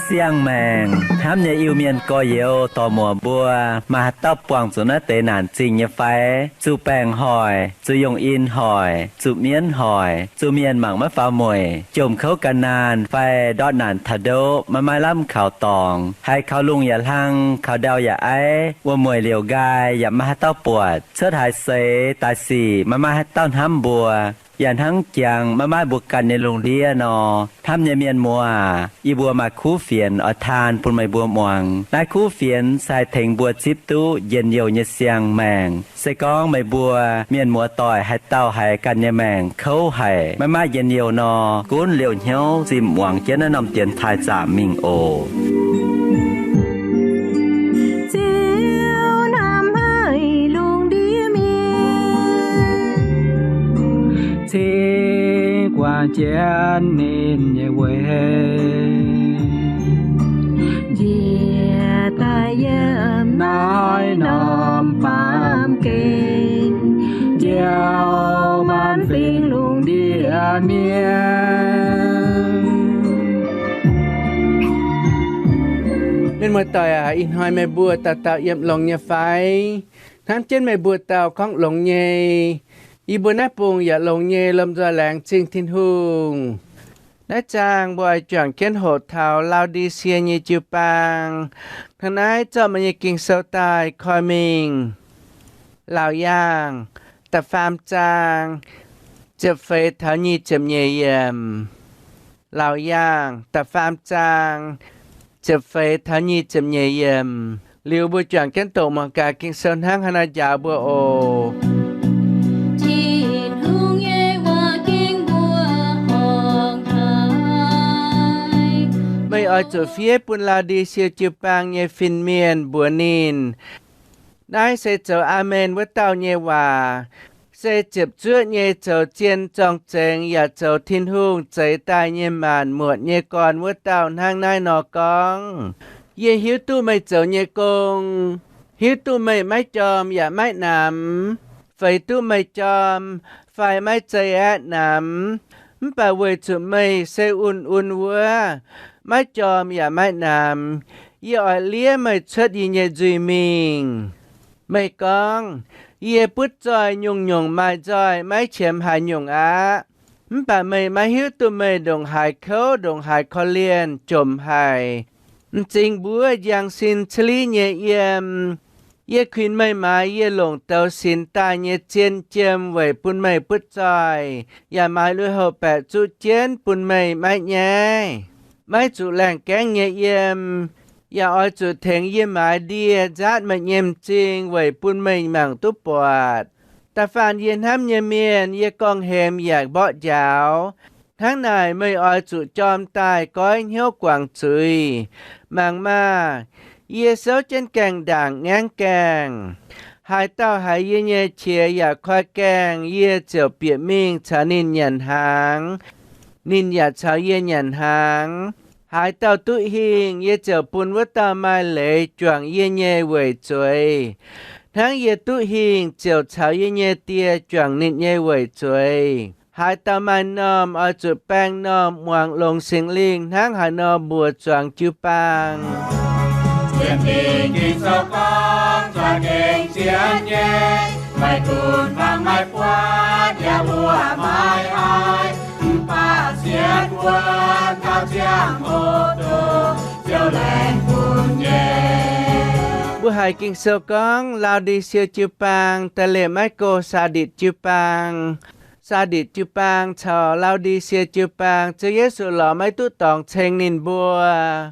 Siang-maengc hnamv nyei Iu-Mienh gorx-youz dorc-muoc mbuo, maaih haaix dauh buangh zuqc naaiv deix naanc zingh nyei fai? Zuqc baengc hoic, zuqc yungh in hoic, zuqc mienv hoic, zuqc mienh mangc maiv faaux mueic, jomc kouv ga'naanh fai ndortv naanc taux ndoqv, maiv maaih lamh kaux dorngx, haiz kaux lungh yaac hlang, kaux ndau yaac aiv, wuom-mueic liouc nqaai yaac maiv maaih haaix dauh buatc, cuotv haaix seix daaih sic maiv maaih haaix dauh hnamv mbuo, yaac hnangv jangx maiv maaih mbuo ganh nyei lungh ndiev nor. Hnamv nyei mienh muoz aac, yie mbuo maaih kuv fienx oix taan bun meih mbuo muangx. Naaiv kuv fienx se haih tengx mbuo zipv duqv njien-youh nyei siang-maengc. Se gorngv meih mbuo mienh muoz-doic haaix dauh haiz ganh nyei maengc kouv haic, maiv maaih njien-youh nor, gunv liouh hnyouv zinh muangx jienv naaiv norm dienx taaih zaamc mingh oc. Ziouv hnamv haic lungh ndiev mienh, cingx guangc jienv ninh nyei weic, njiec daaih yiem naaiv norm baamh gen, njoux maanc fingx lungh ndiev mienh. Mienh muoz-doic aac, ih hnoi meih mbuo dauh dauh yiem longx nyei fai? Hnamv jienv meih mbuo dauh gorngv longx nyei. Yie mbuo naaiv bung yaac longx nyei, lomh nzoih laengz zingh Tin-Hungh. Naaiv zaang mbuo oix juangc jienv hoqc taux Lao^ndi^sie nyei jiu-baang. Hnangv naaiv zorqv meih nyei Ging-Sou daaih koi mingh. Laauc Yaangh da'faam zaang ziepc feix taux nyic ziepc nyeic yiemc. Laauc Yaangh da'faam zaang ziepc feix taux nyic ziepc nyeic yiemc. Liuz mbuo juangc jienv doqc muangx gaax Ging-Sou hnangv haaix nor njaaux mbuo oc. Tin-Hungh nyei waac gengh mbuo horngc haic. Meih oix zuqc fiev bun Lao^ndi^sie jiu-baang nyei fin-mienh mbuox ninh, naaiv se zoux Aamen wuov dauh nyei waac, se ziepc zuoqv nyei zoux zien zorng-zengx yaac zoux Tin-Hungh zeix daaih nyei maanc muotc nyei gorn wuov dauh hnangv naaiv nor gorngv, Yie hiuv duqv meih zoux nyei gong, hiuv duqv meih maiv jorm yaac maiv namx, feix duqv meih jorm fai maiv zei aeqv, namx. Mv baac weic zuqc meih se un-un wuov, maiv jorm yaac maiv namx, yie oix liev meih cuotv yie nyei nzuih mingh. Meih gorngv, Yie butv zoih nyungc-nyungc maaih nzoih, maiv qiemx haaix nyungc aqv. Mv baac meih maiv hiuv duqv meih ndongc haaix kouv, ndongc haaix korv-lienh, jomc haic. M'zing mbuov njang sin caliv nyei yiem. Yie kuinx meih maaiz yie longc douz sinx daaih nyei zien jiem weic bun meih butv zoih, yaac maaiz lui-houx baeqc zuqv jienv bun meih maiv nyaiv. Maiv zuqc laengh gaengv nyei yiem, yaac oix zuqc tengx yie maaiz ndie nzaatv meih nyei m'zing weic bun meih mangc duqv buatc. Da'faanh yie hnamv nyei mienh, yie gorngv-hemx yaac mborqv njaaux. Hnangv naaic meih oix zuqc jorm daaih goiv hnyouv guangc zuiz. Mangc maah! Yie souv jienv gaengh ndaangc ngaengv gaengh. Haaix dauh haiz yie nyei qiex yaac koi gaengh, yie ziouc bieqc mingh caux ninh nyanc hnaangx, ninh yaac caux yie nyanc hnaangx. Haaix dauh duqv hingh, yie ziouc bun wuov dauh maaih leiz juangc yie nyei weic zueiz, hnangv yie duqv hingh ziouc caux yie nyei Die juangc ninh nyei weic zueiz. Haaix dauh maaih normh oix zuqc baeng normh muangx longx Singx Lingh hnangv haaix nor mbuox zuangx jiu-baang. Sienx Fingx Ging-Sou gorngv, zueiz gengh sienx nyei, meih dunx fangx maiv buatc, yaac mbuoqc maiv haiz, mv baac sienx wuonx taux ziangh hoc dongh Ziouv laengz bun nyei. Mbuo haiz Ging-Sou gorngv Lao^ndi^sie jiu-baang daaih liemh maiv go Saa^nditc jiu-baang. Saa^nditc jiu-baang caux Lao^ndi^sie jiu-baang, Ziouv Yesu lorz maiv duqv dorngx ceng ninh mbuo.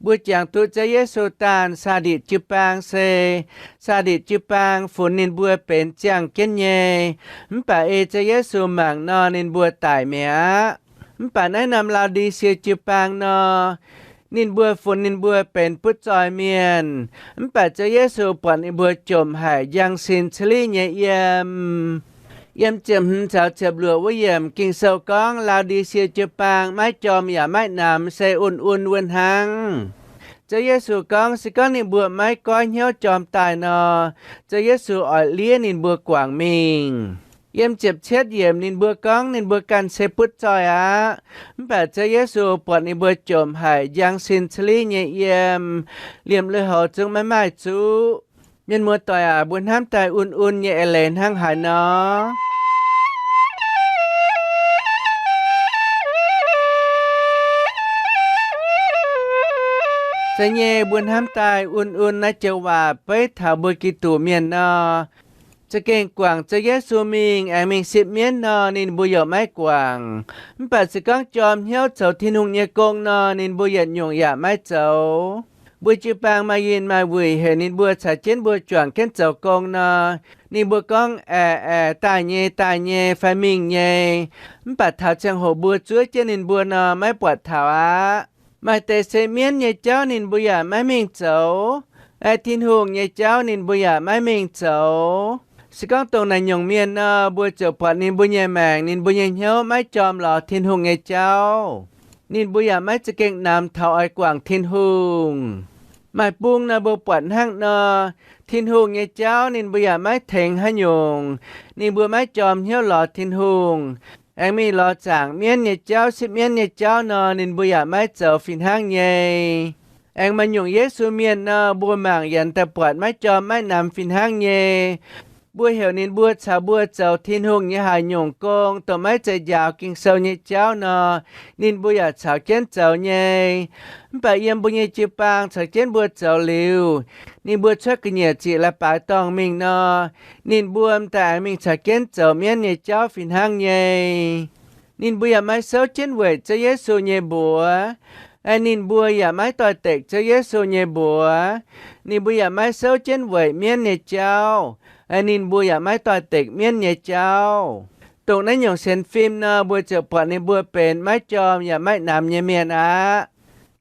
Mbuo jangx duqv Ziouv Yesu daanh Saa^nditc jiu-baang se, Saa^nditc jiu-baang funx ninh mbuo benx ziangh jienv nyei. Mv baac ei Ziouv Yesu mangc nor, ninh mbuo daic mi'aqv. Mv baac naaiv norm Lao^ndi^sie jiu-baang nor, ninh mbuo funx ninh mbuo benx butv zoih mienh. Mv baac Ziouv Yesu buatc ninh mbuo jomc haic, njang sin caliv nyei yiem. Yiem ziepc hmz caux ziepc luoqc wuov yiemc Ging-Sou gorngv Lau^ndi^sie jiu-baang maiv jorm yaac maiv namx, se un-un wuov hnangv. Ziouv Yesu gorngv, se gorngv ninh mbuo maiv goiv hnyouv jorm daaih nor, Ziouv Yesu oix liev ninh mbuo guangc mingh. Yiem ziepc cietv yiemc ninh mbuo gorngv ninh mbuo ganh se butv zoih aqv. Mv baac Ziouv Yesu buatc ninh mbuo jomc haic, njang sin caliv nyei yiem, liemh lui-houx zungv maiv maaih zuqv. Mienh muoz-doic aac, mbuo hnamv daaih un-un nyei eix leiz hnangv haaix nor? Zeiz nyei, mbuo hnamv daaih un-un naaiv joux waac beiv taux mbuo Giduc mienh nor, za'gengh guangc Ziouv Yesu mingh aengx mingh sipv mienv nor, ninh mbuo yaac maiv guangc. Mv baac se gorngv jorm hnyouv zoux Tin-Hungh nyei gong nor, ninh mbuo yietc nyungc yaac maiv zoux. Mbuo jiu-baang maaih yinh maaih wuic heuc ninh mbuo caux jienv mbuo juangc jienv zoux gong nor, ninh mbuo gorngv, aeqv, aeqv, daaih nyei, daaih nyei, fai mingh nyei. Mv baac taux ziangh hoc mbuo zuov jienv ninh mbuo nor, maiv buatc taux aqv. Maaih deix se mienv nyei jauv ninh mbuo yaac maiv mingh zoux. Aeqv, Tin-Hungh nyei jauv ninh mbuo yaac maiv mingh zoux. Se gorngv dongh naaic nyungc mienh nor, mbuo ziouc buatc ninh mbuo nyei maengc, ninh mbuo nyei hnyouv maiv jorm lorz Tin-Hungh nyei jauv. Ninh mbuo yaac maiv za'gengh namx taux oix guangc Tin-Hungh. Maaih bung nor mbuo buatc hnangv nor, Tin-Hungh nyei jauv ninh mbuo yaac maiv tengx haaix nyungc. Ninh mbuo maiv jorm hnyouv lorz Tin-Hungh, aengx mingh lorz zaangc mienv nyei jauv, sipv mienv nyei jauv nor, ninh mbuo yaac maiv zoux fih hnangv nyei. Aengx maaih nyungc Yesu mienh nor, mbuo mangc yaac daaih buatc maiv jorm maiv namx fih hnangv nyei. Mbuo heuc ninh mbuo caux mbuo zoux Tin-Hungh nyei haaix nyungc gong, dongh maiv zeiz njaaux Ging-Sou nyei jauv nor, ninh mbuo yaac caux jienv zoux nyei. Mv baac yiem mbuo nyei jiu-baang caux jienv mbuo zoux liuz, ninh mbuo cuotv ga'nyiec ziqc la'baaix dorngh mingh nor, ninh mbuo m'daaih aengx mingh caux jienv zoux mienv nyei jauv fih hnangv nyei. Ninh mbuo yaac maiv souv jienv weic Ziouv Yesu nyei mbuox. Aeqv, ninh mbuo yaac maiv doix-dekc Ziouv Yesu nyei mbuox. Ninh mbuo yaac maiv souv jienv weic mienv nyei jauv. Aeqv, ninh mbuo yaac maiv doix-dekc mienv nyei jauv. Dongh naaiv nyungc sienx fim nor, mbuo ziouc buatc ninh mbuo benx maiv jorm yaac maiv namx nyei mienh aqv.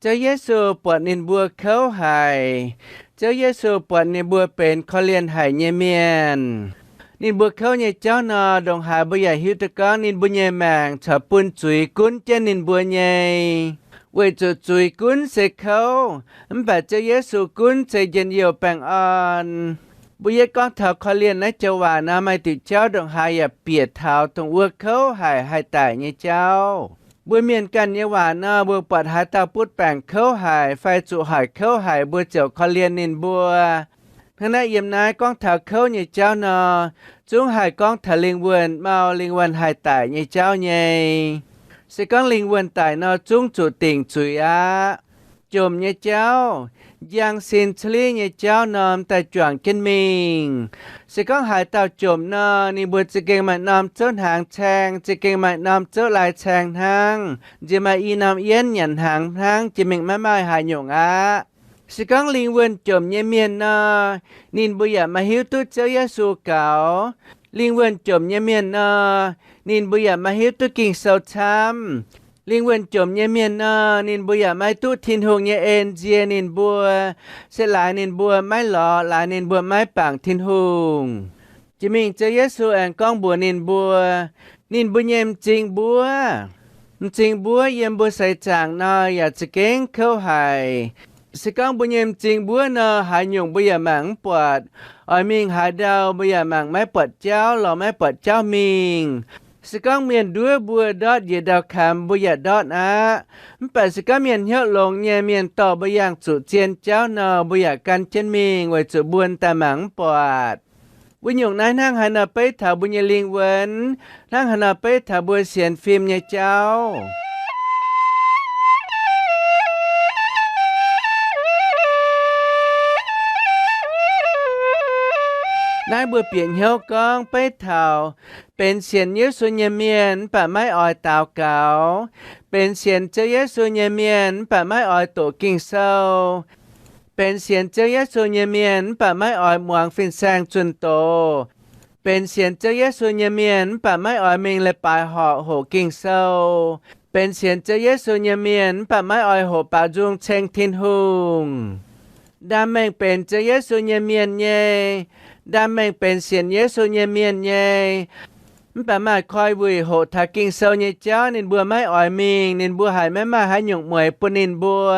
Ziouv Yesu buatc ninh mbuo kouv haic. Ziouv Yesu buatc ninh mbuo benx korv-lienh haic nyei mienh. Ninh mbuo kouv nyei jauv nor, ndongc haaix mbuo yaac hiuv duqv gorngv ninh mbuo nyei maengc corc bun zuiz gunv jienv ninh mbuo nyei. Weic zuqc zuiz gunv se kouv, mv baac Ziouv Yesu gunv se njien-youh baengh orn. Mbuo yietv gorngv taux korv-lienh naaiv joux waac nor, maaih diuc jauv ndongc haaix yaac bieqc taux dongh wuov kouv haic haih daic nyei jauv. Mbuo mienh ganh nyei waac nor, mbuo buatc haaix dauh butv baengc kouv haic fai zuqc hoic kouv haic, mbuo ziouc korv-lienh ninh mbuo. Hnangv naaiv yiem naaiv gorngv taux kouv nyei jauv nor, zungv haih gorngv taux lingh wuonh mau, lingh wuonh haih daic nyei jauv nyei. Se gorngv lingh wuonh daic nor, zungv zuqc dingc zuiz aqv. Jomc nyei jauv, njang sin caliv nyei jauv norm daaih juangc jienv mingh. Se gorngv haaix dauh jomc nor, ninh mbuo za'gengh maaih norm zouv hnaangx caeng, za'gengh maaih norm zouv lai caeng hnangv, nziex maaih i norm yienv nyanc hnaangx hnangv, jiex mingh maiv maaih haaix nyungc aqv. Se gorngv lingh wuonh jomc nyei mienh nor, ninh mbuo yaac maiv hiuv duqv Ziouv Yesu gaux. Lingh wuonh jomc nyei mienh nor, ninh mbuo yaac maiv hiuv duqv Ging-Sou camv. Lingh wuonh jomc nyei mienh nor, ninh mbuo yaac maiv duqv Tin-Hungh nyei en nzie ninh mbuo, se laaix ninh mbuo maiv lorz, laaix ninh mbuo maiv bangc Tin-Hungh. Jiex mingh Ziouv Yesu aengx gorngv mbuox ninh mbuo, ninh mbuo nyei m'zing mbuov, m'zing mbuov yiem mbuo seix zaangc nor yaac za'gengh kouv haic. Se gorngv mbuo nyei m'zing mbuov nor, haaix nyungc mbuo yaac mangc mv buatc. Oix mingh haaix ndau mbuo yaac mangc maiv buatc jauv, lorz maiv buatc jauv mingh. Se gorngv mienh nduov mbuo ndortv njiec ndau-kamx, mbuo yaac ndortv aqv. Mv baac se gorngv mienh hnyouv longx nyei, mienh dorh mbuo yangh zuqc zien jauv nor, mbuo yaac gan jienv mingh, weic zuqc mbuo daaih mangc mv buatc. Wuov nyungc naaiv hnangv haaix nor beiv taux mbuo nyei lingh wuonh, hnangv haaix nor beiv taux mbuo sienx fim nyei jauv. Naaiv mbuo bieqc hnyouv gorngv beiv taux benx sienx Yesu nyei mienh mv baac maiv oix daux gaux, benx sienx Ziouv Yesu nyei mienh mv baac maiv oix doqc Ging-Sou, benx sienx Ziouv Yesu nyei mienh mv baac maiv oix muangx fin-saeng zunh doz, benx sienx Ziouv Yesu nyei mienh mv baac maiv oix mingh leiz-baaix horqc hoqc Ging-Sou, benx sienx Ziouv Yesu nyei mienh mv baac maiv oix hoqc baaux nzung ceng Tin-Hungh. Ndaam mengh benx Ziouv Yesu nyei mienh nyei, ndaam mengh benx sienx Yesu nyei mienh nyei, Mv baac maaih koi wuic hoqc taux Ging-Sou nyei jauv ninh mbuo maiv oix mingh, ninh mbuo haiz maiv maaih haaix nyungc mueiz bun ninh mbuo.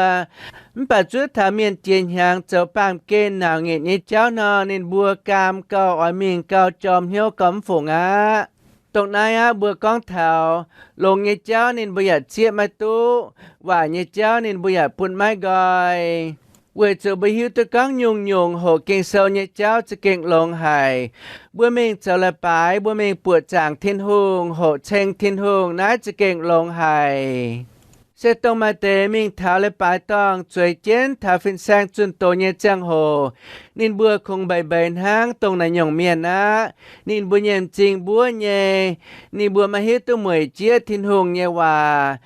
Mv baac zuov taux mienh jiex hnyangx zoux baamh gen nauc nyetc nyei jauv nor, ninh mbuo gaam gauh oix mingh gauh jorm hnyouv gauh mv fungc aqv. Dongh naaiv aqv, mbuo gorngv taux longx nyei jauv ninh mbuo yaac zieqv maiv duqv, waaic nyei jauv ninh mbuo yaac bun maiv nqoi. Weic zuqc mbuo hiuv duqv gorngv nyungc-nyungc hoqc Ging-Sou nyei jauv za'gengh longx haic. Mbuo mingh zoux leiz-baaix, mbuo mingh buoqc zaangc Tin-Hungh, hoqc ceng Tin-Hungh, naaiv za'gengh longx haic. Se dongh maaih deix mingh taux leiz-baaix dorngh zueiz jienv taux fin-saeng zunh doz nyei ziangh hoc, ninh mbuo kungx mbeix mbeix hnangv dongh naaiv nyungc mienh aqv. Ninh mbuo nyei m'zing mbuov nyei, ninh mbuo maiv hiuv duqv mueic jieqv Tin-Hungh nyei waac.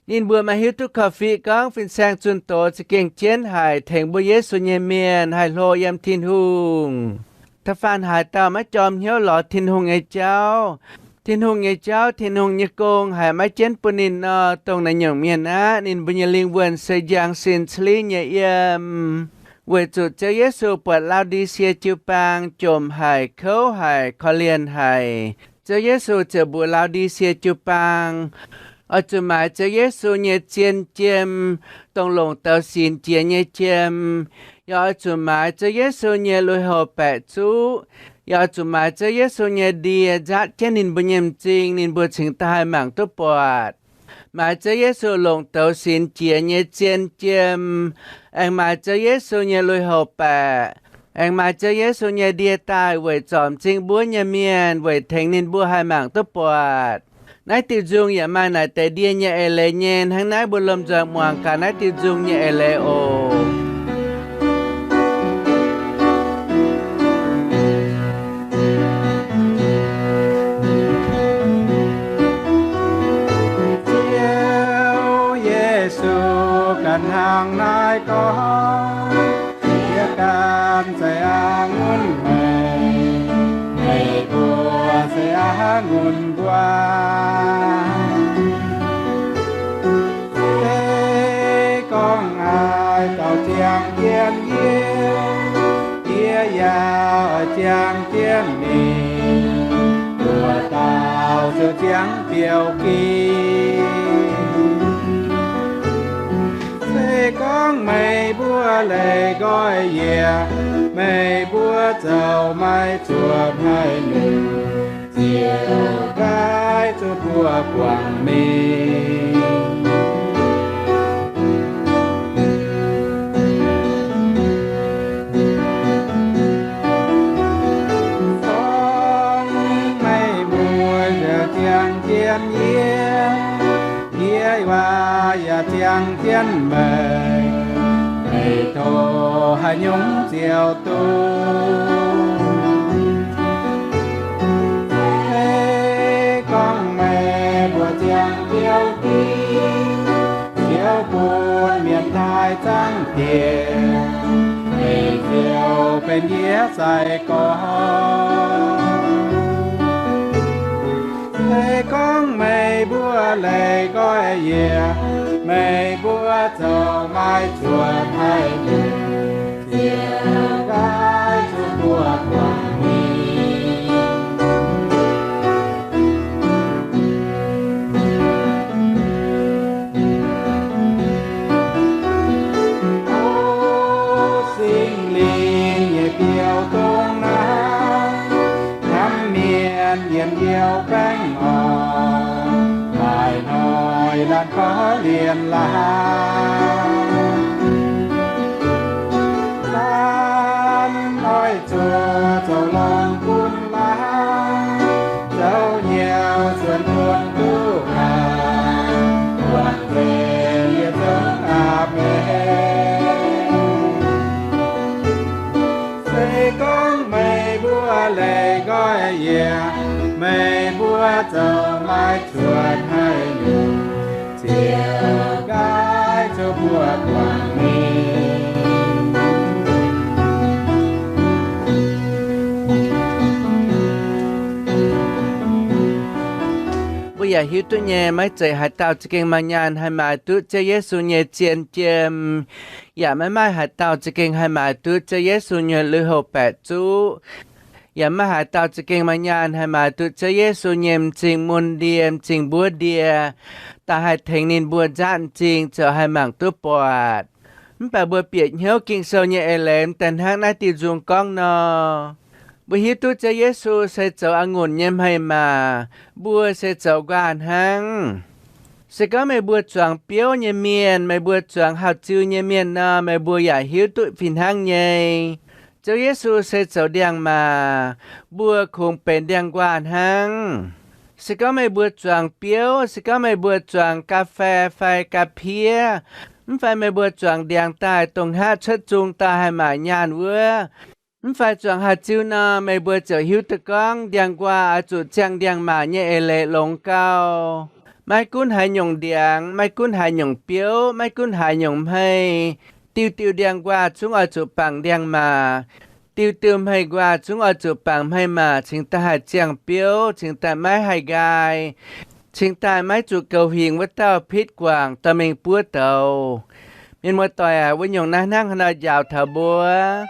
Ninh mbuo maiv hiuv duqv korv-fiqv gorngv fin-saeng zunh doz za'gengh jienv haic, tengx mbuo Yesu nyei mienh haih hlo yiem Tin-Hungh. Da'faanh haaix dauh maiv jorm hnyouv lorz Tin-Hungh nyei jauv, Tin-Hungh nyei jauv, Tin-Hungh nyei gong haiz maiv jienv bun ninh nor, dongh naaiv nyungc mienh aqv, ninh mbuo nyei lingh wuonh se njang sin ca'lingv nyei yiem. Weic zuqc Ziouv Yesu buatc Lao^ndi^sie jiu-baang jomc haic, kouv haic, korv-lienh haic. Ziouv Yesu ziouc mbuox Lao^ndi^sie jiu-baang, oix zuqc maaiz Ziouv Yesu nyei zien jiem, dongh longc douz sinx jiex nyei jiem. Yaac oix zuqc maaiz Ziouv Yesu nyei lui-houx baeqc zuqv. Yaac oix zuqc maaiz Ziouv Yesu nyei ndie nzaatv jienv ninh mbuo nyei m'zing, ninh mbuo cingx daaih haih mangc duqv buatc. Maaiz Ziouv Yesu longc douz sinx jiex nyei zien jiem, aengx maaiz Ziouv Yesu nyei lui-houx baeqc, aengx maaiz Ziouv Yesu nyei ndie daaih weic zorc m'zing mbuov nyei mienh, weic tengx ninh mbuo haih mangc duqv buatc. Naaiv diuh nzung yaac maaih naaic deix ndie nyei eix leiz nyei. Hnangv naaiv mbuo lomh nzoih muangx gaax naaiv diuh nzung nyei eix leiz oc. Ziouv Yesu ganh hnangv naaiv gorngv, Yie ganh se a'ngunc meih, meih mbuo se a'ngunc nquaah. Se gorngv haaix dauh ziangh jienv yie, yie yaac oix ziangh jienv ninh. Buoz-dauh ziouc ziangh biouv-ging. Se gorngv meih mbuo leih nqoi yie, meih mbuo zoux maiv cuotv haaix nyungc, ziouc nqaix zuqc mbuo guangc mingh. Gorngv meih mbuo yaac ziangh jienv yie, yie yaac ziangh jienv meih, meih tov haaix nyungc ziouc duqv. Se gorngv meih mbuo ziangh biouv-ging, ziouc bun mienh taaih zangv diex, meih ziouc benx yie sai-gorx. Se gorngv meih mbuo leih nqoi yie, meih mbuo zoux maiv cuotv haaix nyungc, ziouc nqaix zuqc mbuo guangc mingh. O Singx Lingh nyei biouv-douz naaiv, hnamv mienh yiem biouv-baengc orqc, maaih hnoi laanh korv-lienh laangz. Laanh oix zuqc zoux longx bun laangz, zoux hnyouv cuotv bun duqv gaax, buatc nzengc yietc zungv a'beiv. Se gorngv meih mbuo leih nqoi yie, meih mbuo zoux maiv cuotv haaix nyungc, ziouc nqaix zuqc mbuo guangc mingh. Mbuo yaac hiuv duqv nyei, maiv zeiz haaix dauh za'gengh maaih nyaanh haih maaiz duqv Ziouv Yesu nyei zien jiem, yaac maiv maaih haaix dauh za'gengh haih maaiz duqv Ziouv Yesu nyei lui-houx baeqc zuqv. yaac maiv haaix dauh za'gengh maaih nyaanh haih maaiz duqv Ziouv Yesu nyei m'zing mun ndie, m'zing mbuov ndie, daaih haih tengx ninh mbuo nzaatv m'zing zoux haih mangc duqv buatc. Mv baac mbuo bieqc hnyouv Ging-Sou nyei eix leiz daaih hnangv naaiv diuh nzung gorngv nor, mbuo hiuv duqv Ziouv Yesu se zoux a'ngunc nyei hmei-maac, mbuo se zoux nquaah hnangv. Se gorngv meih mbuo zuangx biouv nyei mienh, meih mbuo zuangx hauh ziu nyei mienh nor, meih mbuo yaac hiuv duqv fih hnangv nyei. Ziouv Yesu se zoux ndiangx-maac, mbuo kungx benx ndiangx-nquaah hnangv. Se gorngv meih mbuo zuangx biouv, se gorngv meih mbuo zuangx ga'fei fai ga'piev, mv fai meih mbuo zuangx ndiangx daaih dongh hngaqv cuotv nzung daaih haih maaic nyaanh wuov, mv fai zuangx haaix ziu nor, meih mbuo ziouc hiuv duqv gorngv ndiangx-nquaah oix zuqc ziangh ndiangx-maac nyei eix leiz longx gau. Maiv gunv haaix nyungc ndiangx, maiv gunv haaix nyungc biouv, maiv gunv haaix nyungc hmei, diuh diuh ndiangx-nquaah zungv oix zuqc bangc ndiangx-maac. Diuh diuh hmei-nquaah zungv oix zuqc bangc hmei-maac cingx daaih haih ziangh biouv, cingx daaih maiv haih nqaai, cingx daaih maiv zuqc goux huingx wuov dauh pitv guangc dorh mingh buov douz. Mienh muoz-doic aac, wuov nyungc naaiv hnangv haaix nor njaaux taux mbuo?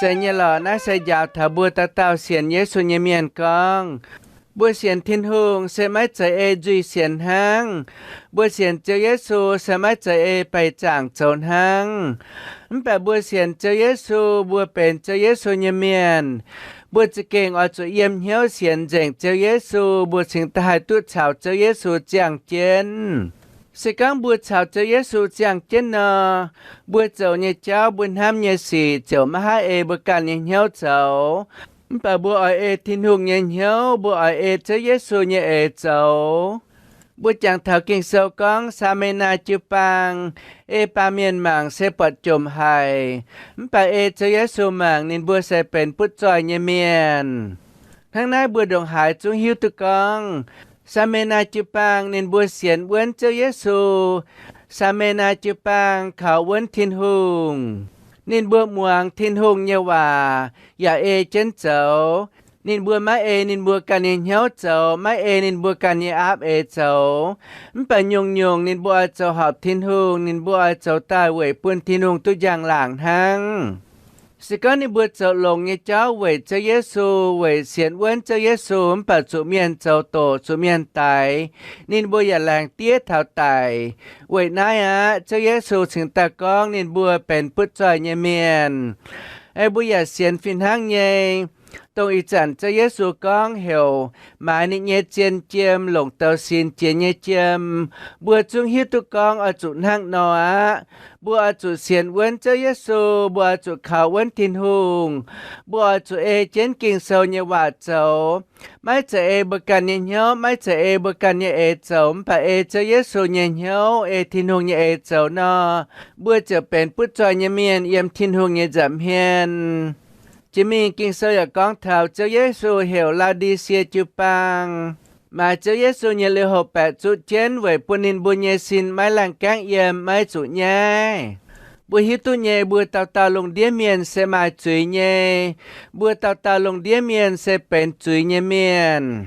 Zeiz nyei lorqc. Naaiv se njaaux taux mbuo dauh dauh sienx Yesu nyei mienh gorngv, mbuo sienx Tin-Hungh se maiv zeiz ei nzuih sienx hnangv. Mbuo sienx Ziouv Yesu se maiv zeiz ei baih zaangc zoux hnangv. Mv baac mbuo sienx Ziouv Yesu, mbuo benx Ziouv Yesu nyei mienh, mbuo za'gengh oix zuqc yiem hnyouv sienx nzengc Ziouv Yesu, mbuo cingx daaih haih duqv caux Ziouv Yesu ziangh jienv. Se gorngv mbuo caux Ziouv Yesu ziangh jienv nor, mbuo zoux nyei jauv, mbuo hnamv nyei sic ziouc maiv haih ei mbuo ganh nyei hnyouv zoux. Mv baac mbuo oix ei Tin-Hungh nyei hnyouv, mbuo oix ei Ziouv Yesu nyei eix zoux. Mbuo jangx taux Ging-Sou gorngv, Saa^me^naa jiu-baang ei baamh mienh mangc se buatc jomc haic, mv baac ei Ziouv Yesu mangc ninh mbuo se benx butv zoih nyei mienh. Hnangv naaiv mbuo ndongc haaix zungv hiuv duqv gorngv, Saa^me^naa jiu-baang ninh mbuo sienx wuonv Ziouv Yesu. Saa^me^naa jiu-baang kaux wuonv Tin-Hungh. Ninh mbuo muangx Tin-Hungh nyei waac yaac ei jienv zoux. Ninh mbuo maiv ei ninh mbuo ganh nyei hnyouv zoux, maiv ei ninh mbuo ganh nyei aapv eix zoux. Mv baac nyungc-nyungc ninh mbuo oix zoux horpc Tin-Hungh, ninh mbuo oix zoux daaih weic bun Tin-Hungh duqv njang-laangc hnangv. Se gorngv ninh mbuo zoux longx nyei jauv weic Ziouv Yesu, weic sienx wuonv Ziouv Yesu, mv baac zuqc mienh zoux doqc, zuqc mienh daix, ninh mbuo yaac laengz diev taux daic. Weic naaiv aqv, Ziouv Yesu cingx daaih gorngv ninh mbuo benx butv zoih nyei mienh. Aeqv, mbuo yaac sienx fih hnangv nyei, dongh ih zanc Ziouv Yesu gorngv heuc maaiz ninh nyei zien jiem longc douz sin jiex nyei jiem, mbuo zungv hiuv duqv gorngv oix zuqc hnangv nor aqv. Mbuo oix zuqc sienx wuonv Ziouv Yesu, mbuo oix zuqc kaux wuonv Tin-Hungh, mbuo oix zuqc ei jienv Ging-Sou nyei waac zoux. Maiv zeiz ei mbuo ganh nyei hnyouv, maiv zeiz ei mbuo ganh nyei eix zoux, mv baac ei Ziouv Yesu nyei hnyouv, ei Tin-Hungh nyei eix zoux nor, mbuo ziouc benx butv zoih nyei mienh yiem Tin-Hungh nyei nza'hmien. Jiex mingh Ging-Sou yaac gorngv taux Ziouv Yesu heuc Lau^ndi^sie jiu-baang maaiz Ziouv Yesu nyei lui-houx baeqc zuqv jienv weic bun ninh mbuo nyei sin maiv laengh gaengv yiem, maiv zuqc nyaiv. Mbuo hiuv duqv nyei, mbuo dauh dauh lungh ndiev mienh se maaih zuiz nyei. Mbuo dauh dauh lungh ndiev mienh se benx zuiz nyei mienh.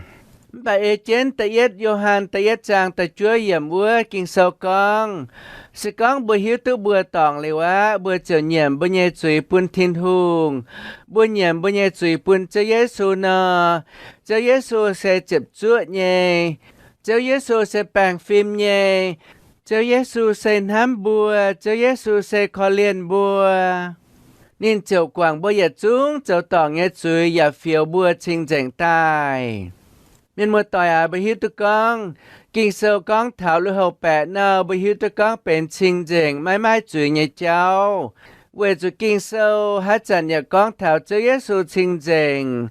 Mv baac ei jienv da'yietv Yo^han da'yietv zaang da'juov yiemc wuov Ging-Sou gorngv, se gorngv mbuo hiuv duqv mbuo dorngc liuz aqv, mbuo ziouc nyiemc mbuo nyei zuiz bun Tin-Hungh, mbuo nyiemc mbuo nyei zuiz bun Ziouv Yesu nor, Ziouv Yesu se ziepc zuoqv nyei. Ziouv Yesu se baengh fim nyei. Ziouv Yesu se hnamv mbuo. Ziouv Yesu se korv-lienh mbuo. Ninh ziouc guangc mbuo yietc zungv zoux dorngc nyei zuiz yaac fioux mbuo cing-nzengc daaih. Mienh muoz-doic aac, mbuo hiuv duqv gorngv Ging-Sou gorngv taux lui-houx baeqc nor, mbuo hiuv duqv gorngv benx cing-nzengc maiv maaih zuiz nyei jauv. Weic zuqc Ging-Sou haaix zanc yaac gorngv taux Ziouv Yesu cing-nzengc.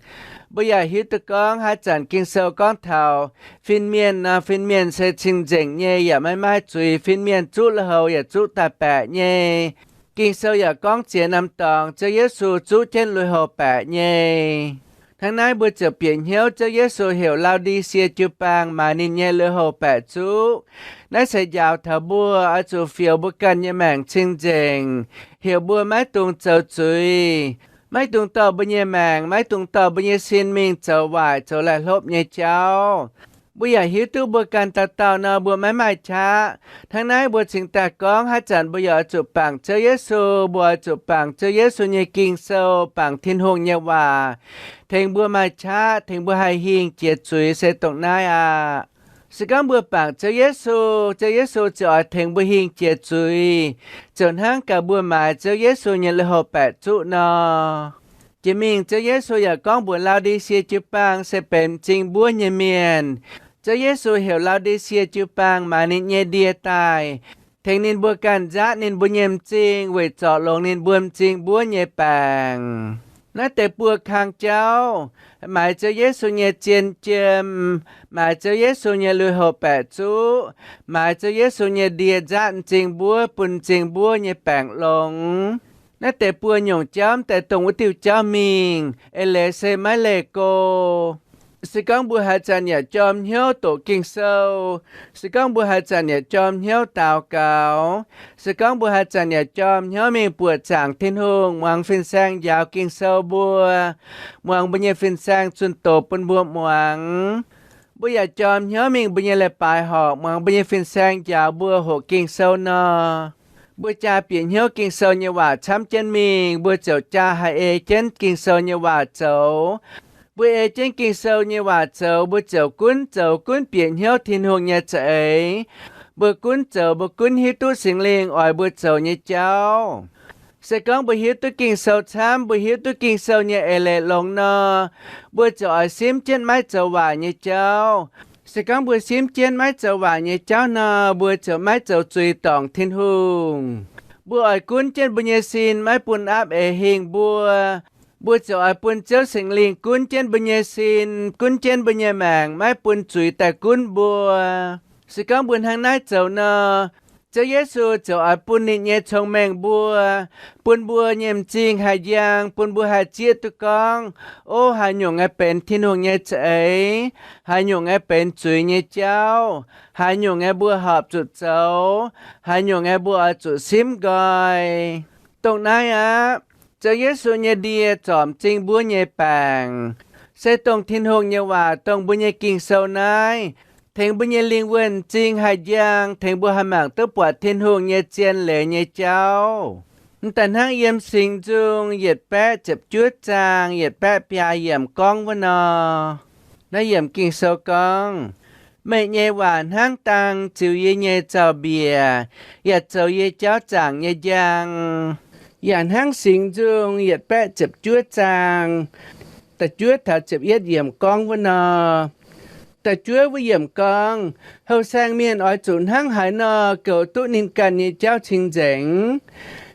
Mbuo yaac hiuv duqv gorngv haaix zanc Ging-Sou gorngv taux fin-mienh nor, fin-mienh se cing-nzengc nyei yaac maiv maaih zuiz. Fin-mienh zuqv lui-houx yaac zuqv daaih baeqc nyei. Ging-Sou yaac gorngv ziex norm dorngx Ziouv Yesu zuqv jienv lui-houx baeqc nyei. Hnangv naaiv mbuo ziouc bieqc hnyouv Ziouv Yesu heuc Lau^ndi^sie jiu-baang maaiz ninh nyei lui-houx baeqc zuqv. Naaiv se njaaux taux mbuo oix zuqc fioux mbuo ganh nyei maengc cing-nzengc, heuc mbuo maiv dungx zoux zuiz, maiv dungx dorh mbuo nyei maengc, maiv dungx dorh mbuo nyei sin mingh zoux waaic zoux laih hlopv nyei jauv. Mbuo yaac hiuv duqv mbuo ganh dauh dauh nor mbuo maiv maaih qaqv. Hnangv naaiv mbuo cingx daaih gorngv haaix zanc mbuo yaac oix zuqc bangc Ziouv Yesu, mbuo oix zuqc bangc Ziouv Yesu nyei Ging-Sou, bangc Tin-Hungh nyei waac, tengx mbuo maaih qaqv, tengx mbuo haih hingh jiex zuiz se dongh naaiv aqv. Se gorngv mbuo bangc Ziouv Yesu, Ziouv Yesu ziouc oix tengx mbuo hingh jiex zuiz, ziouc hnangv gaax mbuo maaiz Ziouv Yesu nyei lui-houx baeqc zuqv nor. Jiex mingh Ziouv Yesu yaac gorngv mbuox Lao^ndi^sie jiu-baang se benx m'zing mbuov nyei mienh. Ziouv Yesu heuc Lao^ndi^sie jiu-baang maaiz ninh nyei ndie daaih, tengx ninh mbuo ganh nzaatv ninh mbuo nyei m'zing weic zorc longx ninh mbuo m'zing mbuov nyei baengc. Naaiv deix buo kang jauv, maaiz Ziouv Yesu nyei zien jiem, maaiz Ziouv Yesu nyei lui-houx baeqc zuqv, maaiz Ziouv Yesu nyei ndie nzaatv m'zing mbuov bun m'zing mbuov nyei baengc longx. Naaiv deix buo nyungc jauv m'daaih dongh wuov diuh jauv mingh, eix leiz se maiv leih go. Se gorngv mbuo haaix zanc yaac jorm hnyouv doqc Ging-Sou, se gorngv mbuo haaix zanc yaac jorm hnyouv daux gaux, se gorngv mbuo haaix zanc yaac jorm hnyouv mingh buoqc zaangc Tin-Hungh, muangx fin-saeng njaaux Ging-Sou mbuo, muangx mbuo nyei fin-saeng zunh doz bun mbuo muangx, mbuo yaac jorm hnyouv mingh mbuo nyei leiz-baaix horqc, muangx mbuo nyei fin-saeng njaaux mbuo hoqc Ging-Sou nor, mbuo jaa bieqc hnyouv Ging-Sou nyei waac camv jienv mingh, mbuo ziouc jaa haih ei jienv Ging-Sou nyei waac zoux. Mbuo ei jienv Ging-Sou nyei waac zoux, mbuo ziouc gunv zoux gunv bieqc hnyouv Tin-Hungh nyei za'eix. Mbuo gunv zoux, mbuo gunv hiuv duqv Singx Lingh oix mbuo zoux nyei jauv. Se gorngv mbuo hiuv duqv Ging-Sou camv, mbuo hiuv duqv Ging-Sou nyei eix leiz longx nor, mbuo ziouc oix simv jienv maiv zoux waaic nyei jauv. Se gorngv mbuo simv jienv maiv zoux waaic nyei jauv nor, mbuo ziouc maiv zoux zuiz dorngc Tin-Hungh. Mbuo oix gunv jienv mbuo nyei sin maiv bun aapv eix hingh mbuo. Mbuo ziouc oix bun Ziouv Singx Lingh gunv jienv mbuo nyei sin, gunv jienv mbuo nyei maengc, maiv bun zuiz daaih gunv mbuo. Se gorngv mbuo hnangv naaiv zoux nor, Ziouv Yesu ziouc oix bun ninh nyei cong-mengh mbuo, bun mbuo nyei m'zing haih njang, bun mbuo haih zieqv duqv gorngv, o, haaix nyungc aeqv benx Tin-Hungh nyei za'eix, haaix nyungc aeqv benx zuiz nyei jauv, haaix nyungc aeqv mbuo horpc zuqc zoux, haaix nyungc aeqv mbuo oix zuqc simv nqoi. Dongh naaiv aqv. Ziouv Yesu nyei ndie zorc m'zing mbuov nyei baengc, se dongh Tin-Hungh nyei waac, dongh mbuo nyei Ging-Sou naaiv, tengx mbuo nyei lingh wuonh m'zing haih njang, tengx mbuo haih mangc duqv buatc Tin-Hungh nyei zien leiz nyei jauv. M'daaih hnangv yiem Singx Nzung yietc baeqv ziepc juov zaang yietc baeqv biaa yiemc gorngv wuov nor, naaiv yiemc Ging-Sou gorngv, meih nyei waac hnangv dang ziux yie nyei zaux-mbiec, yaac zoux yie jauv zaangc nyei njang. Yaac hnangv Singx Nzung yietc baeqv ziepc juov zaang da'juov taux ziepc yietv yiemc gorngv wuov nor, da'juov wuov yiemc gorngv, houh saeng mienh oix zuqc hnangv haaix nor goux duqv ninh ganh nyei jauv cing-nzengc?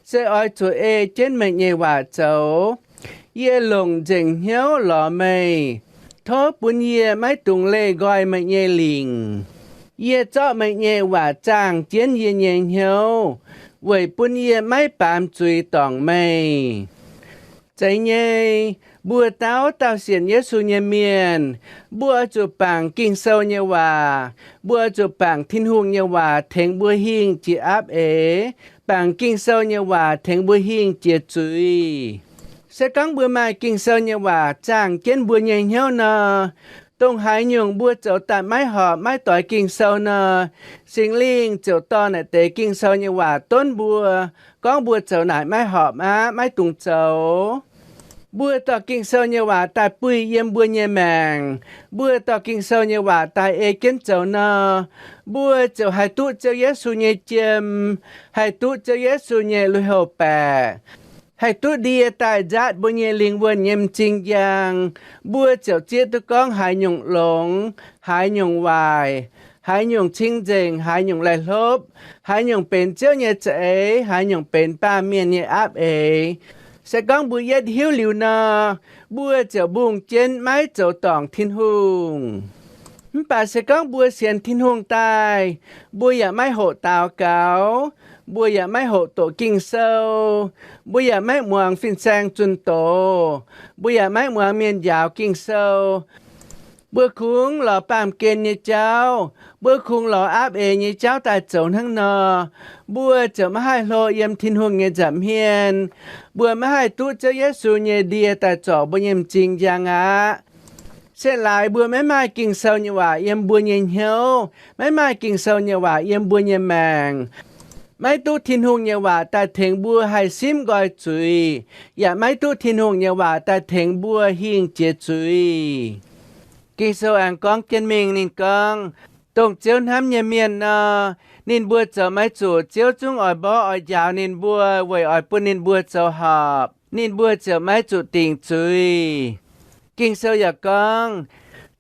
Se oix zuqc ei jienv meih nyei waac zoux. Yie longc nzengc hnyouv lorz meih. Tov bun yie maiv dungx leih nqoi meih nyei lingc. Yie zorqv meih nyei waac zaangh jienv yie nyei hnyouv, weic bun yie maiv baamz zuiz dorngc meih. Zeiz nyei, mbuo dauh dauh sienx Yesu nyei mienh, mbuo oix zuqc bangc Ging-Sou nyei waac. Mbuo oix zuqc bangc Tin-Hungh nyei waac tengx mbuo hingh jiex aapv eix, bangc Ging-Sou nyei waac tengx mbuo hingh jiex zuiz. Se gorngv mbuo maaih Ging-Sou nyei waac zaangh jienv mbuo nyei hnyouv nor, dongh haaix nyungc mbuo zoux daaih maiv horpc, maiv doix Ging-Sou nor, Singx Lingh ziouc dorh naaic deix Ging-Sou nyei waac donv mbuo, gorngv mbuo zoux naaic maiv horpc aqv, maiv dungx zoux. Mbuo dorh Ging-Sou nyei waac daaih buih yiem mbuo nyei maengc. Mbuo dorh Ging-Sou nyei waac daaih ei jienv zoux nor, mbuo ziouc haih duqv Ziouv Yesu nyei jiem, haih duqv Ziouv Yesu nyei lui-houx baeqc, haih duqv ndie daaih nzaatv mbuo nyei lingh wuonh nyei m'zing njang. Mbuo ziouc zieqv duqv gorngv haaix nyungc longx, haaix nyungc waaic, haaix nyungc cing-nzengc, haaix nyungc laih hlopv, haaix nyungc benx Ziouv nyei za'eix, haaix nyungc benx baamh mienh nyei aapv eix. Se gorngv mbuo yietv hiuv liuz nor, mbuo ziouc mbungh jienv maiv zoux dorngc Tin-Hungh. Mv baac se gorngv mbuo sienx Tin-Hungh daaih, mbuo yaac maiv hoqc daux gaux, mbuo yaac maiv hoqc doqc Ging-Sou, mbuo yaac maiv muangx fin-saeng zunh doz, mbuo yaac maiv muangx mienh njaaux Ging-Sou, mbuo kungx lorz baamh gen nyei jauv, mbuo kungx lorz aapv eix nyei jauv daaih zoux hnangv nor, mbuo ziouc maiv haih hlo yiem Tin-Hungh nyei nza'hmien. Mbuo maiv haih duqv Ziouv Yesu nyei ndie daaih zorc mbuo nyei m'zing njang aqv. Cietv laaix mbuo maiv maaih Ging-Sou nyei waac yiem mbuo nyei hnyouv, maiv maaih Ging-Sou nyei waac yiem mbuo nyei maengc, maiv duqv Tin-Hungh nyei waac daaih tengx mbuo haih simv nqoi zuiz, yaac maiv duqv Tin-Hungh nyei waac daaih tengx mbuo hingh jiex zuiz. Ging-Sou aengx gorngv jienv mingh, ninh gorngv, dongh Ziouv hnamv nyei mienh nor, ninh mbuo zoux maiv zuqc. Ziouv zungv oix mborqv oix njaaux ninh mbuo weic oix bun ninh mbuo zoux horpc. Ninh mbuo ziouc maiv zuqc dingc zuiz. Ging-Sou yaac gorngv,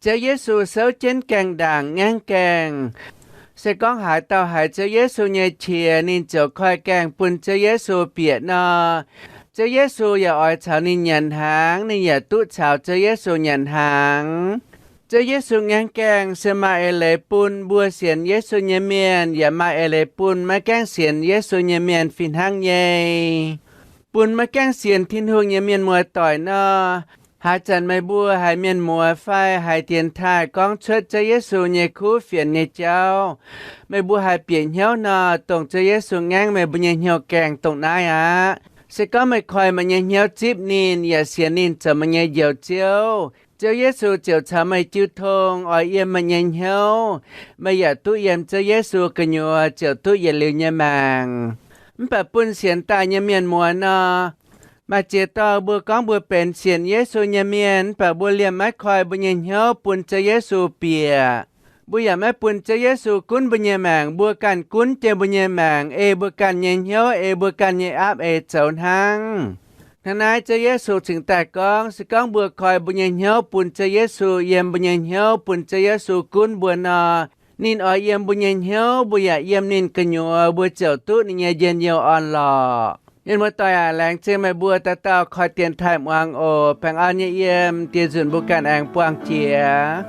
Ziouv Yesu souv jienv gaengh ndaangc ngaengv gaengh. Se gorngv haaix dauh haiz Ziouv Yesu nyei qiex, ninh ziouc koi gaengh bun Ziouv Yesu bieqc nor, Ziouv Yesu yaac oix caux ninh nyanc hnaangx, ninh yaac duqv caux Ziouv Yesu nyanc hnaangx. Ziouv Yesu ngaengv gaengh se maaih eix leiz bun mbuo sienx Yesu nyei mienh, yaac maaih eix leiz bun maiv gaengh sienx Yesu nyei mienh fih hnangv nyei. Bun maiv gaengh sienx Tin-Hungh nyei mienh muoz-doic nor, haaix zanc meih mbuo haiz mienh muoz fai haiz dienx taaih gorngv cuotv Ziouv Yesu nyei kuv fienx nyei jauv, meih mbuo haiz bieqc hnyouv nor, dongh Ziouv Yesu ngaengv meih mbuo nyei hnyouv gaengh dongh naaiv aqv. Se gorngv meih koi meih nyei hnyouv zipv ninh, yaac sienx ninh zoux meih nyei Njoux Ziouv, Ziouv Yesu ziouc caux meih jiu tong, oix yiem meih nyei hnyouv. Meih yaac duqv yiem Ziouv Yesu gu'nyuoz ziouc duqv yietc liuz nyei maengc. Mv baac bun sienx daaih nyei mienh muoz nor, maaih ziex dauh mbuo gorngv mbuo benx sienx Yesu nyei mienh, mv baac mbuo liemh maiv koi mbuo nyei hnyouv bun Ziouv Yesu bieqc. Mbuo yaac maiv bun Ziouv Yesu gunv mbuo nyei maengc. Mbuo ganh gunv jienv mbuo nyei maengc, ei mbuo ganh nyei hnyouv, ei mbuo ganh nyei aapv eix zoux hnangv. Hnangv naaiv Ziouv Yesu cingx daaih gorngv, se gorngv mbuo koi mbuo nyei hnyouv bun Ziouv Yesu, yiem mbuo nyei hnyouv bun Ziouv Yesu gunv mbuo nor, ninh oix yiem mbuo nyei hnyouv, mbuo yaac yiem ninh gu'nyuoz, mbuo ziouc duqv ninh nyei njien-youh orn-lorqc. Mienh muoz-doic aac, laengz zingh meih mbuo dauh dauh koi dienx taaih muangx oc. Baengh orn nyei yiem, dieh nzunc mbuo ganh aengx buangh jiex.